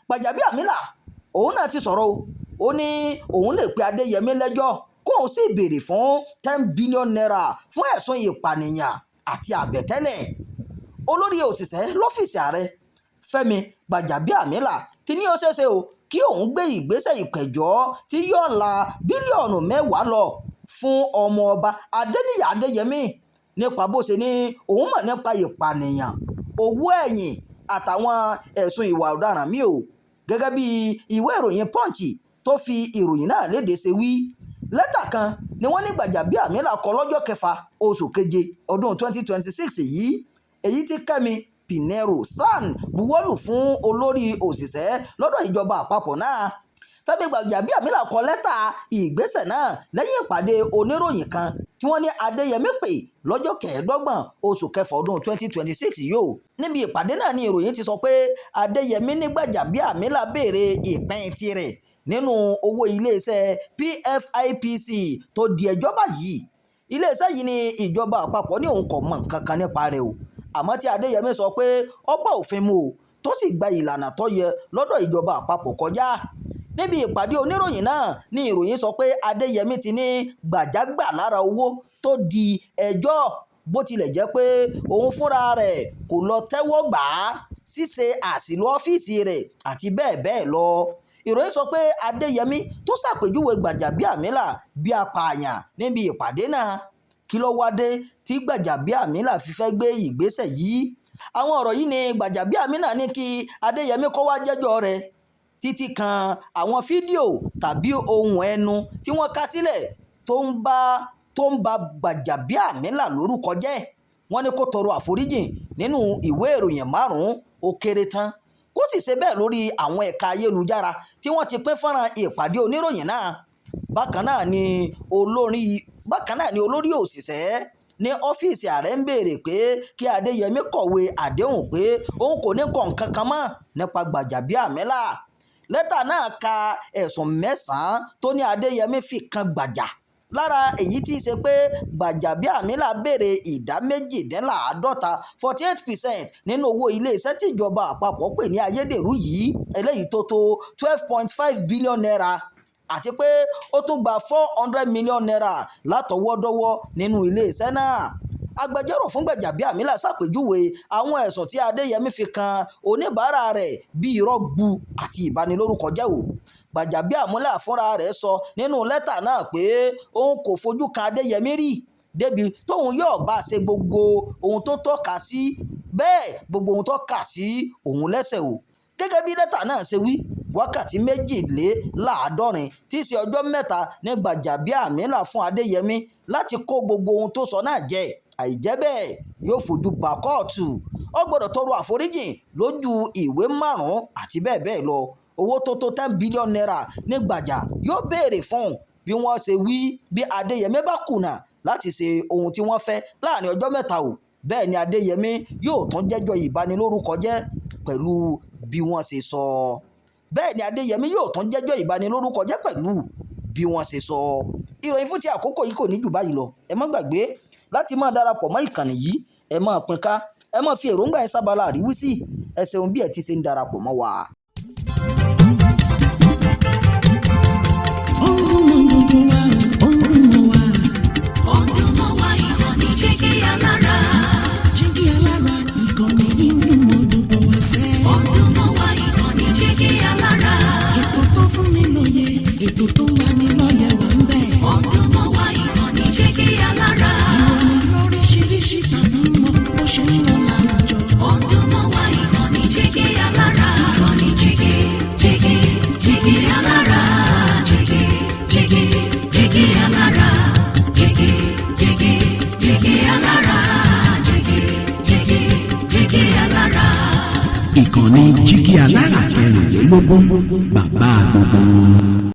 Gbàjàbíàmílà òun náà ti sọ̀rọ̀ o. Ó ní òun lè pe Adéyẹmí lẹ́jọ́, kóun sì béèrè fún ₦10 billion fún ẹ̀sùn ìpànìyàn àti àbẹ̀tẹ́lẹ̀. Olórí òṣìṣẹ́ lọ́fíìsì ààrẹ Fẹ́mi Gbàjàbíàmílà ti ní ó ṣeéṣe o kí òun gbé ìgbésẹ̀ ìpẹ̀jọ́ tí yóò la bílíọ̀nù 10 lọ fún Ọmọọba Adéníyì Adéyẹmi nípa bó ṣe ní òun mọ̀ nípa ìpànìyàn, owó ẹ̀yìn àtàwọn ẹ̀sùn ìwà ọ̀daràn míì o. Gẹ́gẹ́ bí ìwé ìròyìn Punch tó fi ìròyìn náà léde ṣe wí, lẹ́tà kan ni wọ́n ní Gbàjàbíàmílà kọ lọ́jọ́ 6 oṣù keje ọdún 2026 yìí, èyí tí Kẹ́mi Pinheiro SAN buwọ́lù fún olórí òṣìṣẹ́ lọ́dọ̀ ìjọba àpapọ̀ náà. Fẹ́mi Gbàjàbíàmílà kọ lẹ́tà ìgbésẹ̀ náà lẹ́yìn ìpàdé oníròyìn kan tí wọ́n ní Adéyẹmí pè lọ́jọ́ 25 oṣù kẹfà ọdún 2026 yìí o. Níbi ìpàdé náà ni ìròyìn ti sọ pé Adéyẹmí ní Gbàjàbíàmílà béèrè ìpín tirẹ̀ nínú owó iléeṣẹ́ PFIPC tó di ẹjọ́ báyìí. Iléeṣẹ́ yìí ní ìjọba àpapọ̀ ní òun kò mọ nǹkan kan nípa rẹ̀ o, àmọ́ tí Adéyẹmí sọ pé ó bá òfin mu o, tó sì gba ìlànà tó yẹ lọ́dọ̀ ìjọba àpapọ̀ kọjá. Níbi ìpàdé oníròyìn náà ni ìròyìn sọ pé Adéyẹmí ti ní Gbàjá gbà lára owó tó di ẹjọ́, bó tilẹ̀ jẹ́ pé òun fúnra rẹ̀ kò lọ tẹ́wọ́ gbà á, ṣíṣe àṣìlò ọ́fíìsì rẹ̀ àti bẹ́ẹ̀ bẹ́ẹ̀ lọ. Ìròyìn sọ pé Adéyẹmí tó ṣàpèjúwe Gbàjàbíàmílà bí apààyàn níbi ìpàdé náà. Kí ló wá dé tí Gbàjàbíàmílà fi fẹ́ gbé ìgbésẹ̀ yìí? Àwọn ọ̀rọ̀ yìí ni Gbàjàbíàmílà ní kí Adéyẹmí kó wá jẹ́jọ́ rẹ̀, títí kan àwọn fídíò tàbí ohun ẹnu tí wọ́n kà sílẹ̀ tó ń ba Gbàjàbíàmílà lórúkọ jẹ́. Wọ́n ní kó tọrọ àforíjìn nínú ìwé ìròyìn 5 ó kéré tán, kó sì ṣe bẹ́ẹ̀ lórí àwọn ẹ̀ka ayélujára tí wọ́n ti pín fọ́nrán ìpàdé oníròyìn náà. Bákan náà ni olórí òṣìṣẹ́ ní ọ́fíìsì ààrẹ ń béèrè pé kí Adéyẹmí kọ̀wé àdéhùn pé òun kò ní kọ nǹkan kan mọ́ nípa Gbàjàbíàmílà. Lẹ́tà náà ka ẹ̀sùn 9 tó ní Adéyẹmí fi kan Gbàjà, lára èyí tí í ṣe pé Gbàjàbíàmílà béèrè ìdá 48, 48% nínú owó iléeṣẹ́ tíjọba àpapọ̀ pè ní ayédèrú yìí, eléyìí tó tó ₦12.5 billion, àti pé ó tún gba ₦400 million látọwọ́dọ́wọ́ nínú iléeṣẹ́ náà. Agbẹjọ́rò fún Gbàjàbíàmílà ṣàpèjúwe àwọn ẹ̀sùn tí Adéyẹmí fi kan oníbàárà rẹ̀ bí irọ́ gbu àti ìbanilórúkọjẹ́ o. Gbàjàbíàmílà fúnra rẹ̀ sọ nínú lẹ́tà náà pé òun kò fojú kan Adéyẹmí rí débi tóun yóò bá ṣe gbogbo ohun tó tọ́ka sí bẹ́ẹ̀, gbogbo ohun tó kà sí òun lẹ́sẹ̀ o. Gẹ́gẹ́ bí lẹ́tà náà ṣe wí, wákàtí 72, tí í ṣe ọjọ́ 3 ní Gbàjàbíàmílà fún Adéyẹmí láti kó gbogbo ohun tó sọ náà jẹ, àìjẹ́ bẹ́ẹ̀ yóò fojú ba kóòtù. Ó gbọ́dọ̀ tọrọ àforíjìn lójú ìwé 5 àti bẹ́ẹ̀ bẹ́ẹ̀ lọ. Owó tó tó ₦10 billion ní Gbàjà yóò béèrè fún bí wọ́n ṣe wí bí Adéyẹmí bá kùnà láti ṣe ohun tí wọ́n fẹ́ láàrin ọjọ́ 3 o. Bẹ́ẹ̀ ni Adéyẹmí yóò tún jẹ́jọ́ ìbanilórúkọjẹ́ pẹ̀lú bí wọ́n ṣe sọ. Bẹ́ẹ̀ ni Adéyẹmí yóò tún jẹ́jọ́ ìbanilórúkọjẹ́ pẹ̀lú bí wọ́n ṣe sọ. Ìròyìn fún ti àkókò yìí kò ní jù báyìí lọ. Ẹ má gbàgbé láti máa darapọ̀ mọ́ ìkànnì yìí, ẹ máa pín ká, ẹ máa fi èròǹgbà yín sábàlá àríwísí. Ẹ ṣeun bí ẹ ti ṣe ń darapọ̀ mọ́ wa. Ó ń dún mọ́ gbogbo wa, ó ń dún mọ́ wa. Ó ń dún mọ́ wa, ìkànnì Jígí Alára. Jígí Alára, ìkànnì yìí ń dún mọ́ gbogbo wa sẹ́. Ó ń dún mọ́ wa, ìkànnì Jígí Alára. Ètò tó fún ni lóye, ètò tó ń lani lọ́yẹ̀ wà ń bẹ̀. Ó ń dún mọ́ wa, ìkànnì Jígí Alára. Ìròyìn lóríṣiríṣi tàbí mọ bó ṣe ń lọ láwùjọ. Ó ń dún mọ́ wa, ìkànnì Jígí Alára. Ìkànnì Jígí, Jígí, Jígí Alára. Jígí, Jígí, Jígí Alára. Jígí, Jígí, Jígí Alára. Jígí, Jígí, Jígí Alára. Ìkànnì Jígí Alára 24, bàbá gbogbo wọn.